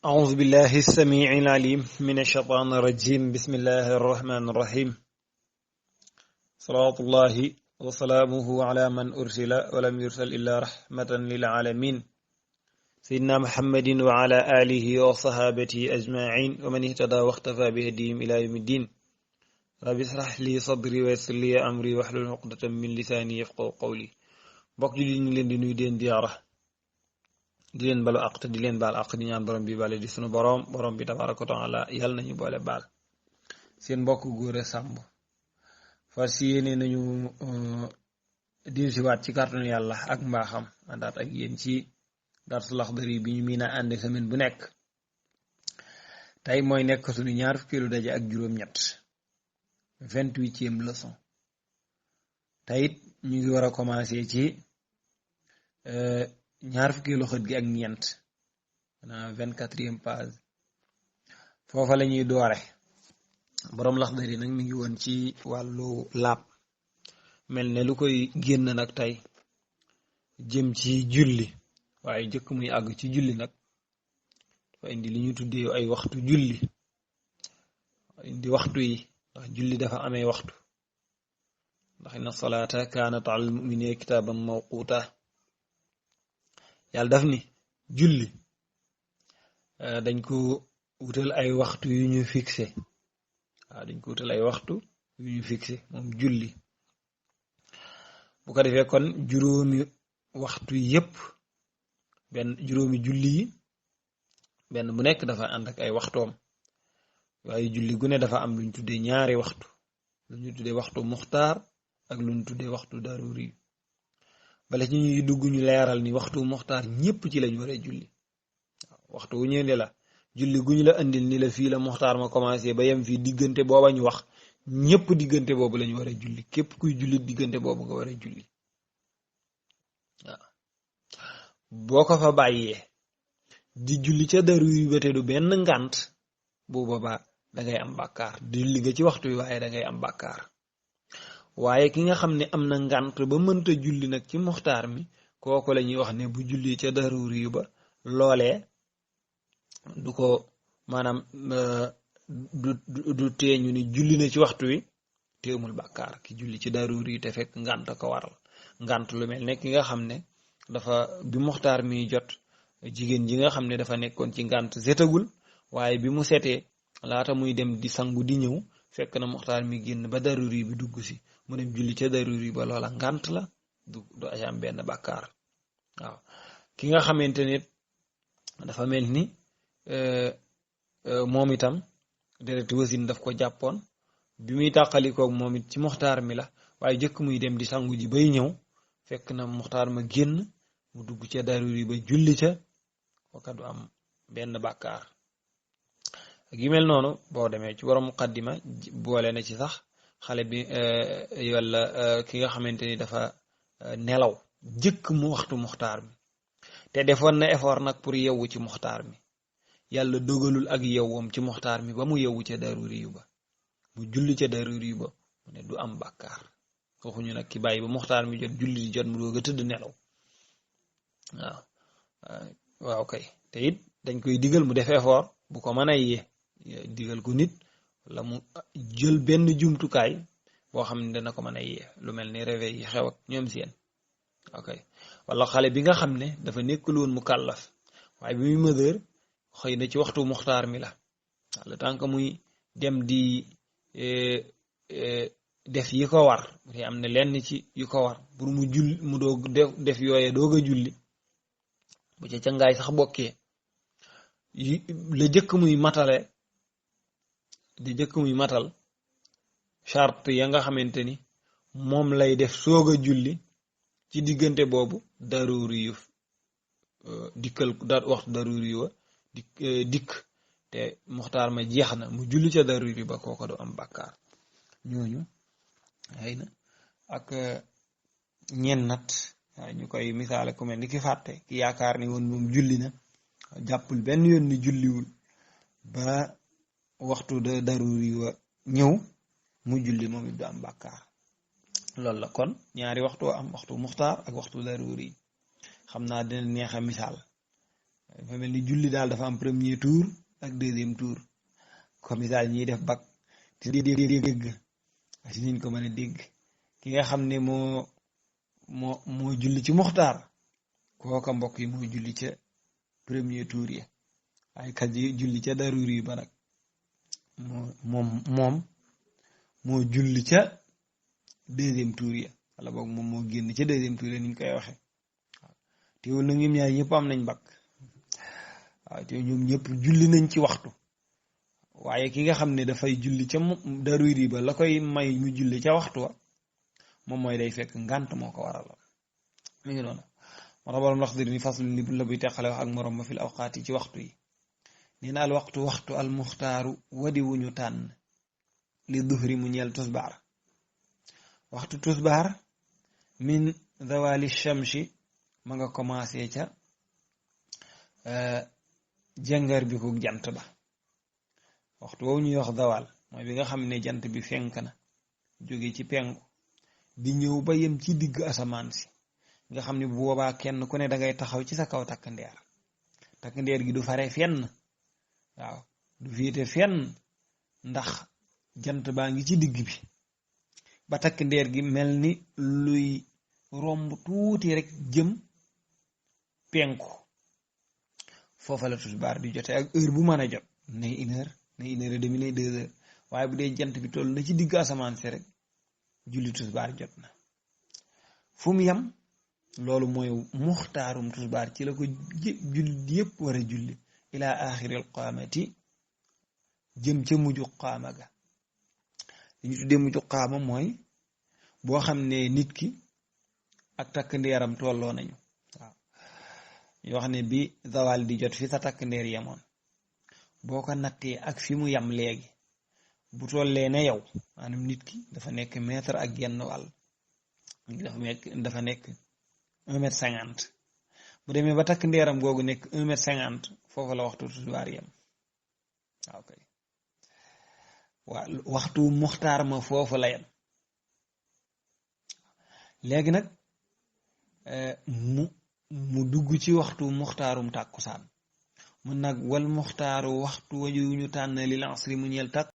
أعوذ بالله السميع العليم من الشيطان الرجيم بسم الله الرحمن الرحيم صلاة الله وسلامه على من أرسل ولم يرسل إلا رحمة للعالمين سيدنا محمد وعلى آله وصحابته أجمعين ومن اهتدى واختفى بهديهم إلى يوم الدين رب اشرح لي صدري ويسر لي أمري واحلل عقدة من لساني يفقهوا قولي bokk ji ñu leen di nuyu den diyaara di leen balu àq te di leen baal àq di ñaan borom bi bale di sunu borom bi tabaaraka wa taala yàlla nañu boole baal seen mbokk Gora Samb fas yéene nañu dellusiwaat ci kàttanu yàlla ak mbaaxam àndaat ak yéen ci darsu Laxdari bi ñu miin a ànd semaine bu nekk tey mooy nekk suñu ñaar fukkeelu daje ak juróom-ñett 28e leçon tey it ñu ngi war a commencé ci ñaar fukkeelu xët gi ak ñeent maanaam 24e page foofa la ñuy doore boroom Laxdari nag mi ngi woon ci wàllu laab mel ne lu koy génn nag tey jëm ci julli waaye jëkk muy àgg ci julli nag dafa indi li ñu tuddee ay waxtu julli indi waxtu yi ndax julli dafa amee waxtu ndax inna salaata kaanat alal mu'miniina kitaaban mawquuta yàlla daf ni julli dañ ko wutal ay waxtu yu ñu fixé waaw dañ ko wutal ay waxtu yu ñu fixé moom julli bu ko defee kon juróomi waxtu yépp juróomi julli yi benn bu nekk dafa ànd ak ay waxtoom waaye julli gu ne dafa am lu ñu tuddee ñaari waxtu lu ñu tuddee waxtu muxtaar ak lu ñu tuddee waxtu daruri bala ci ñuy dugg ñu leeral ni waxtu muxtaar ñépp ci lañ war a julli waxtu wu ñëw ne la julli gu ñu la andil ni la fii la muxtaar ma commencé ba yem fii diggante booba ñu wax ñépp diggante boobu lañ war a julli képp kuy julli diggante boobu nga war a julli waaw boo ko fa bàyyee di julli ca daruri ba te du benn ngànt bu boobaa dangay am bàkkaar julli nga ci waxtu wi waaye dangay am bàkkaar waaye ki nga xam ne am na ngànt ba mënta julli nag ci muxtaar mi kooku la ñuy wax ne bu julli ca daruri yu ba loolee du ko maanaam du teeñu ni julli na ci waxtu wi teemul bàkkaar ki julli ci daruri te fekk ngànt ko waral ngànt lu mel ne ki nga xam ne dafa bi muxtaar mi jot jigéen ji nga xam ne dafa nekkoon ci ngànt setagul waaye bi mu setee laata muy dem di sangu di ñëw fekk na muxtaar mi génn ba daruri bi dugg si mu dem julli ca daruri ba loola ngànt la du am benn bàkkaar waaw ki nga xamante ne dafa mel ni moom itam deret wasin daf ko jàppoon bi muy tàqalikoog moom it ci muxtaar mi la waaye jëkk muy dem di sangu ji bay ñëw fekk na muxtaar ma génn mu dugg ca daruri ba julli ca kooka du am benn bàkkaar ak yu mel noonu boo demee ci borom muqaddima boole na ci sax xale bi walla ki nga xamante ni dafa nelaw jëkk mu waxtu muxtaar mi te defoon na effort nag pour yewwu ci muxtaar mi yàlla dogalul ak yewwam ci muxtaar mi ba mu yewwu ca daruri yu ba mu julli ca daruri yu ba mu ne du am bàkkaar waxuñu nag ki bàyyi ba muxtaar mi jot julli di jot mu doog a tëdd nelaw waaw kay te it dañ koy digal mu def effort bu ko mën a yee digal ko nit wala mu jël benn jumtukaay boo xam ne dana ko mën a yee lu mel ni réveil yi xew ak ñoom seen ok wala xale bi nga xam ne dafa nekkul woon mu kàllaf waaye bi muy mëdër xëy na ci waxtu muxtaar mi la le temps que muy dem di def yi ko war te am na lenn ci yu ko war pour mu julli mu doog def yooye doog a julli bu ca cangaay sax bokkee la jëkk muy matale di jëkk muy matal charte ya nga xamante ni moom lay def soog a julli ci diggante boobu daruri yu dikkal waxtu daruri yu dikk te muxtaar ma jeex na mu julli ca daruri ba kooko du am bàkkaar ñooñu xëy na ak ñen nat ñu koy misaale ku mel ni ki fàtte ki yaakaar ni woon moom julli na jàppul benn yoon ni julliwul ba waxtu daruri wa ñëw mu julli moom it du am bàkkaar loolu la kon ñaari waxtu am waxtu muxtaar ak waxtu daruri xam naa dina neex a misaal dafa mel ni julli daal dafa am premier tour ak deuxième tour comme misaal ñiy def bac te dégg si niñ ko mën a dégg ki nga xam ne moo julli ci muxtaar kooka mbokk yi moo julli ca premier tour yi waaye kat yi julli ca daruri yi ba nag moom moo julli ca deuxième tour yi wala boog moom moo génn ca deuxième tour yi ni ñu koy waxee waaw teewul na ñoom ñaar ñëpp am nañ bac waaw te ñoom ñëpp julli nañ ci waxtu waaye ki nga xam ne dafay julli ca daruri ba la koy may mu julli ca waxtu wa moom mooy day fekk ngànt moo ko waral mi ngi noonu moo tax borom Laxdari ni faslu li la buy teqale wax ak morom ma fil awqaat yi ci waxtu yi nee na al waxtu al muxtaaru wadi wuñu tànn li duhri mu ñeel tusbaar waxtu tusbaar min zawali shamsi ma nga commencé ca jàngar bi ko jant ba waxtu woowu ñuy wax zawal mooy bi nga xam ne jant bi fenk na jóge ci penku di ñëw ba yem ci digg asamaan si nga xam ne bu boobaa kenn ku ne dangay taxaw ci sa kaw takk ndeer gi du fare fenn waaw du féete fenn ndax jant baa ngi ci digg bi ba takk ndeer gi mel ni luy romb tuuti rek jëm penku foofa la tusbaar di jote ak heure bu mën a jot nay 1 heure nay 1 heure et demi nay 2 heures waaye bu dee jant bi toll na ci digg asamaan si rek julli tusbaar jot na fu mu yem loolu mooy muxtaarum tusbaar ci la ko julli yépp war a julli ila axiril qaamati jëm ca mujju qaama ga li ñu tuddee mujju qaama mooy boo xam ne nit ki ak takk ndeeram tolloo nañu waaw yoo xam ne bi zawal di jot fi sa takk ndeer yemoon boo ko nattee ak fi mu yem léegi bu tollee ne yow maanaam nit ki dafa nekk mètre ak genn wàll dafa nekk 1 mètre 50 bu demee ba takk ndeeram googu nekk 1 mètre 50 foofu la waxtu tusbaar yem waaw kay waaw waxtu muxtaar ma foofu la yem léegi nag mu dugg ci waxtu muxtaarum tàkkusaan mun nag wal muxtaaru waxtu waju ñu tànn lil asri mu ñeel tàkk